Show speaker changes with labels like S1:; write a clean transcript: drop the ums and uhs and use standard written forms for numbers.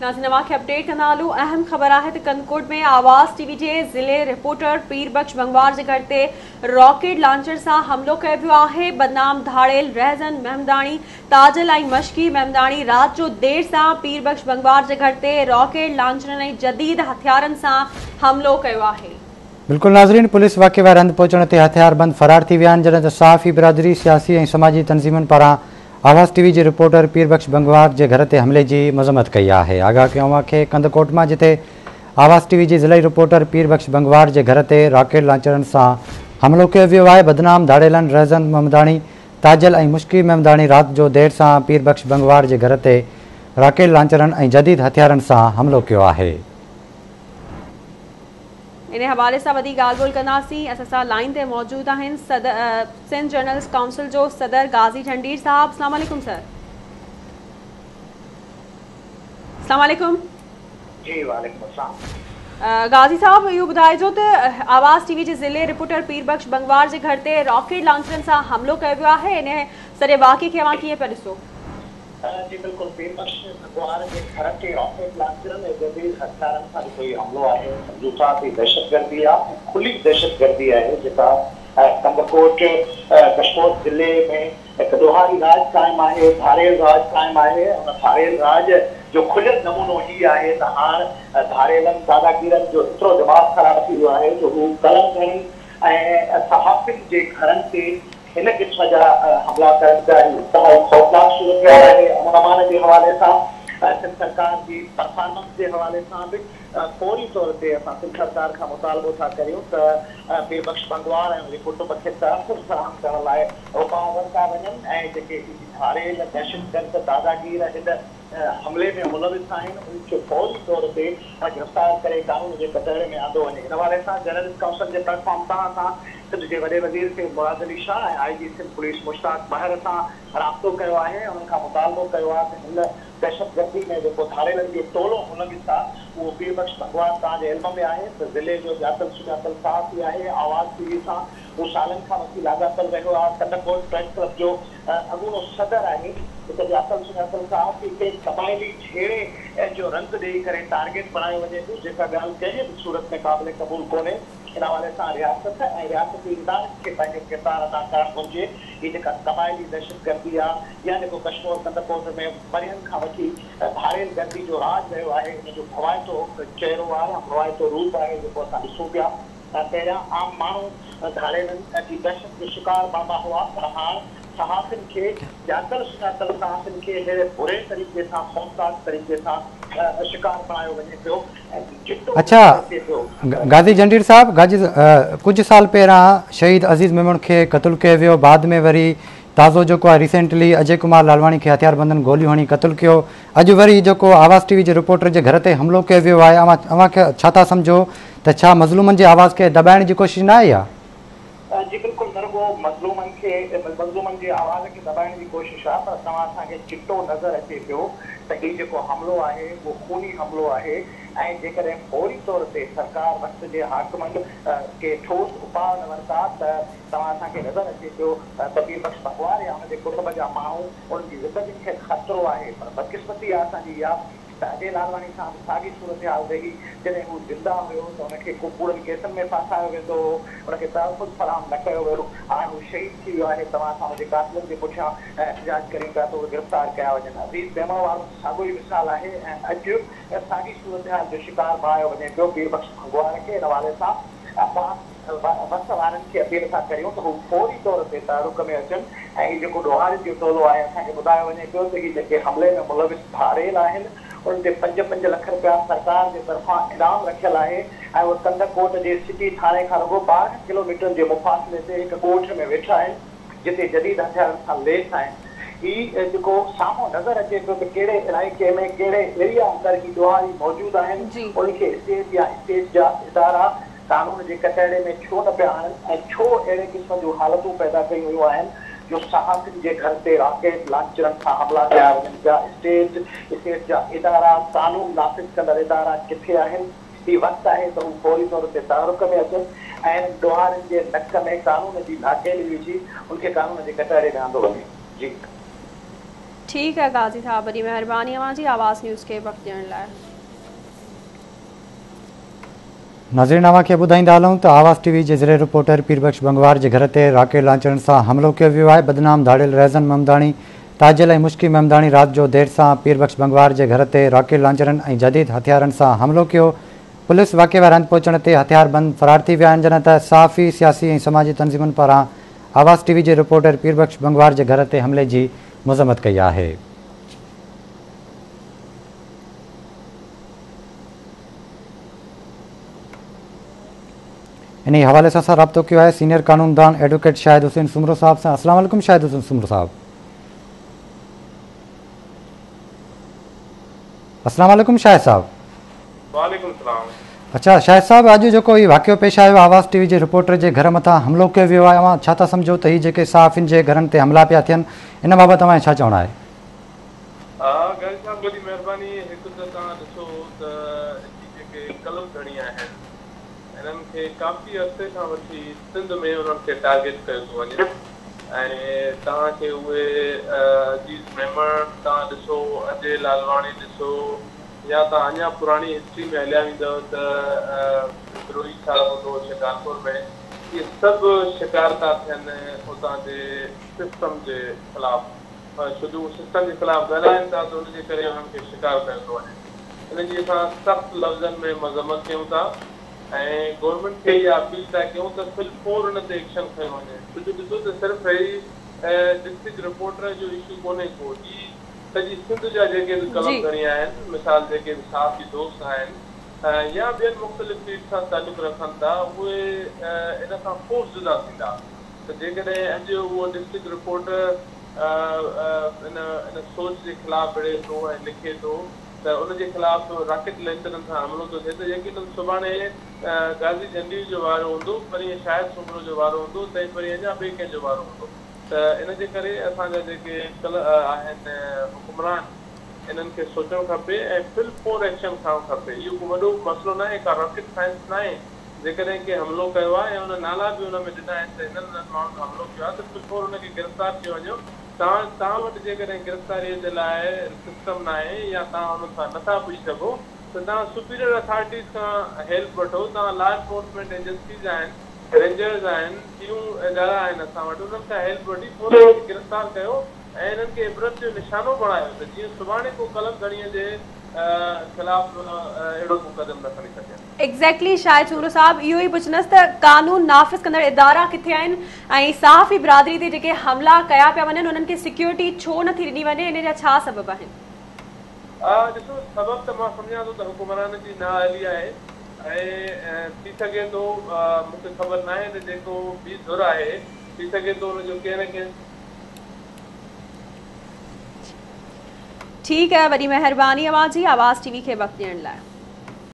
S1: ناظرين اوهان کي اپڊيٽ ڪندا هلون اهم خبر آهي ته ڪنڌڪوٽ ۾ آواز ٽي وي جي ضلعي رپورٽر پير بخش بنگوار جي گهر تي راڪيٽ لانچر سان حملو ڪيو ويو آهي بدنام ڌاڙيل رهزن محمداڻي تاجل ۽ مشڪي محمداڻي رات جو دير سان پير بخش بنگوار جي گهر تي راڪيٽ لانچرن ۽ جديد هٿيارن سان حملو ڪيو آهي.
S2: بلڪل ناظرين پوليس واقعي واري هنڌ پهچڻ تي هٿياربند فرار ٿي ويا آهن جڏهن ته صحافي برادري سياسي ۽ سماجي تنظيمن پاران آواز ٽي وي جي رپورٽر پير بخش بنگوار جي گهر تي حملي جي مذمت ڪئي آهي. آگاهه ڪيون اوهان کي ڪنڌڪوٽ مان جتي آواز ٽي وي جي ضلعي رپورٽر پير بخش بنگوار جي گهر تي راڪيٽ لانچرن سان حملو ڪيو ويو آهي. بدنام ڌاڙيلن رهزن محمداڻي، تاجل ۽ مشڪي محمداڻي رات جو دير سان پير بخش بنگوار جي گهر تي راڪيٽ لانچرن ۽ جديد هٿيارن سان حملو ڪيو آهي.
S1: ان حوالي سان وڌيڪ ڳالهه ٻولهه ڪنداسين اسان سان لائين تي موجود آهن صدر سنڌ جرنلسٽ ڪائونسل جو صدر غازي جهنڊير صاحب السلام عليڪم سر. السلام عليڪم.
S3: جي وعليڪم السلام.
S1: غازي صاحب اهو ٻڌائجو ته آواز ٽي وي جي ضلعي رپورٽر پير بخش بنگوار جي گهر تي راڪيٽ لانچرن سان حملو ڪيو ويو آهي ان سڄي واقعي کي اوهان ڪيئن پيا ڏسو؟
S3: جي بلڪل پير بخش بنگوار جي گهر تي راڪيٽ لانچرن ۽ جديد هٿيارن سان جيڪو هي حملو آهي سمجهون ٿا ته هي دهشتگردي آهي ۽ کلي دهشتگردي آهي جيڪا ڪنڌڪوٽ ڪشمور ضلعي ۾ هڪ ڏوهاري راڄ قائم آهي ڌاڙيل راڄ قائم آهي ان ڌاڙيل راڄ جو کليل نمونو هي آهي ته هاڻ ڌاڙيلن داداگيرن جو ايترو دماغ خراب ٿي ويو آهي جو هو قلم ڌڻي ۽ صحافين جي گهرن تي هن قسم جا حملا ڪرن پيا، هي انتهائي خوفناڪ صورتحال آهي، امن امان جي حوالي سان سنڌ سرڪار جي پرفارمنس جي حوالي سان به فوري طور تي اسان سنڌ سرڪار کان مطالبو ٿا ڪريون ته پير بخش بنگوار ۽ ان جي ڪٽنب کي تحفظ فراهم ڪرڻ لاء اپاء ورتا وڃن ۽ جيڪي هي ڌاڙيل دهشتگرد داداگير هن حملي ۾ ملوث آهن انهن کي فوري طور تي گرفتار ڪري قانون جي ڪٽهڙي ۾ آندو وڃي. ان حوالي سان جرنلسٽ ڪائونسل جي پليٽ فارم تان اسان سنڌ جي وڏي وزير سيد مراد علي شاهه ۽ آء جي سنڌ پوليس مشتاق مهر سان رابطو ڪيو آهي ۽ انهن کان مطالبو ڪيو آهي ته هن دهشتگردي ۾ جيڪو ڌاڙيلن جو ٽولو ملوث آهي اهو پير بخش ڀڳوان توهان جي علم ۾ آهي ته ضلعي جو ڄاتل سڃاتل صحافي آهي آواز ٽي وي سان هو سالن کان وٺي لاڳاپيل رهيو آهي ڪنڌڪوٽ پريس ڪلب جو اڳوڻو صدر آهي، هڪ ڄاتل سڃاتل صحافي کي قبائلي جهيڙي جو رنگ ڏئي ڪري ٽارگيٽ بڻايو وڃي ٿو، جيڪا ڳالهه ڪنهن به صورت ۾ قابل قبول ڪونهي. ان حوالي سان رياست ۽ رياستي ادارن کي پنهنجو ڪردار ادا ڪرڻ گهرجي. هي جيڪا قبائلي دهشتگردي آ يا جيڪو ڪشمور ڪنڌڪوٽ ۾ ورهين کان وٺي ڌاڙيل گردي جو راڄ رهيو آهي، ان جو ڀوائتو چهرو آهي يا ڀوائتو روپ آهي جيڪو اسان ڏسون پيا. پهريان عام ماڻهو ڌاڙيلن جي دهشت جو شڪار بڻبا هئا پر هاڻ صحافين کي ڄاتل سڃاتل صحافين کي اهڙي بري طريقي سان خوفناڪ طريقي سان شڪار بڻايو وڃي پيو ۽ چٽو
S2: اڇا
S3: نظر اچي پيو.
S2: غازي جهنڊير صاحب غازي ڪجهه سال پهريان شهيد عزيز ميمڻ کي قتل ڪيو ويو بعد ۾ وري تازو جيڪو آهي ريسينٽلي اجي ڪمار لالواڻي کي هٿياربندن گوليون هڻي قتل ڪيو اڄ وري جيڪو آواز ٽي وي جي رپورٽر جي گهر تي حملو ڪيو ويو آهي اوهان اوهان ڇا ٿا سمجهو ته ڇا مظلومن جي آواز کي دٻائڻ جي ڪوشش نه آهي اها؟
S3: جي بلڪل نه رڳو مظلومن کي مظلومن جي آواز کي دٻائڻ جي ڪوشش آهي پر توهان اسان کي چٽو نظر اچي پيو ته هي جيڪو حملو آهي اهو خوني حملو آهي ۽ جيڪڏهن فوري طور تي سرڪار وقت جي حاڪمن ڪي ٺوس اپاء نه ورتا ته توهان اسان کي نظر اچي پيو ته پير بخش بنگوار يا ان جي ڪٽنب جا ماڻهو انهن جي زندگين کي خطرو آهي پر بدقسمتي آهي اسان جي اها ته اجي لالواڻي سان به ساڳي صورتحال رهي، جڏهن هو زنده هيو ته ان کي ڪو ڪوڙن ڪيسن ۾ ڦاسايو ويندو هو، ان کي تحفظ فراهم نه ڪيو ويو، هاڻ هو شهيد ٿي ويو آهي، توهان اسان ان جي قاتلن جي پٺيان احتجاج ڪريون پيا ته اهي گرفتار ڪيا وڃن، عزيز ميمڻ وارو به ساڳيو ئي مثال آهي ۽ اڄ ساڳي صورتحال جو شڪار بڻايو وڃي پيو پير بخش ڀنگوار کي، ان حوالي سان اسان. وس وارن کي اپيل ٿا ڪريون ته هو فوري طور تي تحرڪ ۾ اچن ۽ هي جيڪو ڏوهارين جو ٽولو آهي اسان کي ٻڌايو وڃي پيو ته هي جيڪي حملي ۾ ملوث ڌاڙيل آهن انهن تي پنج پنج لک رپيا سرڪار جي طرفان انعام رکيل آهي ۽ اهي ڪنڌڪوٽ جي سٽي ٿاڻي کان رڳو 12 ڪلوميٽرن جي مفاصلي تي هڪ ڳوٺ ۾ ويٺا آهن جتي جديد هٿيارن سان ليس آهن هي جيڪو سامهون نظر اچي پيو ته ڪهڙي علائقي ۾ ڪهڙي ايريا اندر هي ڏوهاري موجود آهن انهن کي اسٽيٽ يا اسٽيٽ جا ادارا قانون جي ڪٽهڙي ۾ ڇو نه پيا آڻن ۽ ڇو اهڙي قسم جون حالتون پيدا ڪيون ويون آهن جو صحافين جي گهر تي راڪيٽ لانچرن سان حملا ڪيا وڃن پيا، اسٽيٽ، اسٽيٽ جا ادارا، قانون نافذ ڪندڙ ادارا ڪٿي آهن؟ هي وقت آهي ته هو فوري طور تي تحرڪ ۾ اچن ۽ انهن ڏوهارين جي نڪ ۾ قانون جي ناڪيلي وجهي ان کي قانون جي ڪٽهڙي ۾ آندو وڃي. جي.
S1: ठीकु आहे गाज़ी साहिबु, वॾी महिरबानी अव्हां जी आवाज़ न्यूज़ खे वक़्तु ॾियण लाइ।
S2: नाज़रीन, अव्हां खे ॿुधाईंदा हलूं त आवाज़ टीवी जे ज़िले रिपोर्टर पीर बख़्श बंगवार जे घर ते रॉकेट लॉन्चरनि सां हमिलो कयो वियो आहे। बदनाम धाड़ियल रहज़न महमदाणी, ताजिल ऐं मुश्की महमदाणी राति जो देरि सां पीर बख़्श बंगवार जे घर ते रॉकेट लॉन्चरनि ऐं जदीद हथियारनि सां हमिलो कयो। पुलिस वाक़े वारे हंधि पहुचण ते हथियारबंद फरार थी विया आहिनि, जॾहिं त सहाफ़ी, सियासी ऐं समाजी तंज़ीमुनि पारां आवाज़ टीवी जे रिपोर्टर पीर बख़्श बंगवार जे घर ते हमले जी मज़म्मत कई आहे। इन हवाले सां असां राब्तो कयो आहे सीनियर कानूनदान एडवोकेट शाहिद हुसैन सुमरो साहब सां। अस्सलाम वालेकुम शाहिद हुसैन सुमरो साहब। अस्सलाम वालेकुम शाहिद साहब।
S4: वालेकुम सलाम।
S2: अच्छा शाहिद साहब, अॼु जेको इहो वाक़ियो पेश आयो आवाज़ टीवी जे रिपोर्टर जे घर मथां हमिलो कयो वियो आहे, अव्हां छा था सम्झो त हीअ जेके सहाफ़ियुनि जे घरनि ते हमला पिया थियनि, इन बाबति अव्हां छा चवणु आहे?
S4: गाज़ी साहब वॾी महिरबानी। हिकु त तव्हां ॾिसो त जेके कलम धणी आहिनि इन्हनि खे काफ़ी अरसे खां वठी सिंध में उन्हनि खे टारगेट कयो थो वञे ऐं तव्हांखे उहे अज़ीज़ मेमण तव्हां ॾिसो, अजय लालवाणी ॾिसो, या तव्हां अञा पुराणी हिस्ट्री में हलिया वेंदव त रोही साहिबु हूंदो शिकारपुर में, इहे सभु शिकार था थियनि उतां जे सिस्टम जे ख़िलाफ़, छो जो सिस्टम जे ख़िलाफ़ ॻाल्हाइनि था त उनजे करे उन्हनि खे शिकार कयो थो वञे। इन जी असां सख़्तु लफ़्ज़नि में मज़म्मत कयूं था ऐं गवर्नमेंट खे इहा अपील था कयूं त फिलफोर हुन ते एक्शन खयो वञे। छो जो ॾिसो त सिर्फ़ु ही डिस्ट्रिक्ट रिपोर्टर जो इशू कोन्हे को, हीअ सॼी सिंध जा जेके बि कलम धणी आहिनि, मिसाल जेके बि सहाफ़ी दोस्त आहिनि या ॿियनि मुख़्तलिफ़ फील्ड सां तालुक़ु रखनि था, उहे इन खां ख़ौफ़ ज़दा थींदा। त जेकॾहिं अॼु उहो डिस्ट्रिक्ट रिपोर्टर इन इन सोच जे ख़िलाफ़ विढ़े थो ऐं लिखे थो त उनजे ख़िलाफ़ रॉकेट लॉन्चरनि सां हमिलो थो थिए त यकीनन सुभाणे गाज़ी झंडी जो वारो हूंदो, परींअ शाहिद सुमरो जो वारो हूंदो, तंहिं परींअ अञा ॿिए कंहिंजो वारो हूंदो। त इन जे करे असांजा जेके कल आहिनि हुकुमरान, इन्हनि खे सोचणु खपे ऐं फिलफोर एक्शन खणणु खपे। इहो को वॾो मसइलो न आहे, का रॉकेट साइंस न आहे। जेकॾहिं कंहिं हमिलो कयो आहे ऐं उन नाला बि हुन में ॾिना आहिनि त हिननि हिननि माण्हुनि हमिलो कयो आहे त फिलफोर हुनखे गिरफ़्तार कयो वञो। तव्हां वटि जेकॾहिं गिरफ़्तारीअ जे लाइ सिस्टम न आहे या तव्हां हुननि सां नथा पुॼी सघो त तव्हां सुपीरियर अथॉरिटीज़ खां हेल्प वठो। तव्हां लॉ एनफोर्समेंट एजेंसीज़ आहिनि, रेंजर्स आहिनि, ॿियूं इदारा आहिनि असां वटि, उन्हनि खां हेल्प वठी फौरन गिरफ़्तार कयो ऐं इन्हनि खे इबरत जो निशानो बणायो त जीअं सुभाणे को कलम धणीअ जे ख़िलाफ़ अहिड़ो को कदम न खणी सघे।
S1: एग्ज़ैक्टली शाहिद सुमरो साहिबु, इहो ई पुछंदसि त कानून नाफ़िज़ कंदड़ इदारा किथे आहिनि ऐं सहाफ़ी बिरादरी ते जेके हमला कया पिया वञनि उन्हनि खे सिक्योरिटी छो नथी ॾिनी वञे, इन जा छा सबब आहिनि?
S4: ॾिसो, सबब त मां सम्झां थो त हुकुमरान जी नाअहली आहे ऐं थी सघे थो, मूंखे ख़बर न आहे त जेको ॿी धुर आहे, थी सघे थो हुनजो कंहिं न कंहिं।
S1: ठीकु आहे, वॾी महिरबानी अव्हां जी आवाज़ टीवी खे वक़्तु ॾियण लाइ।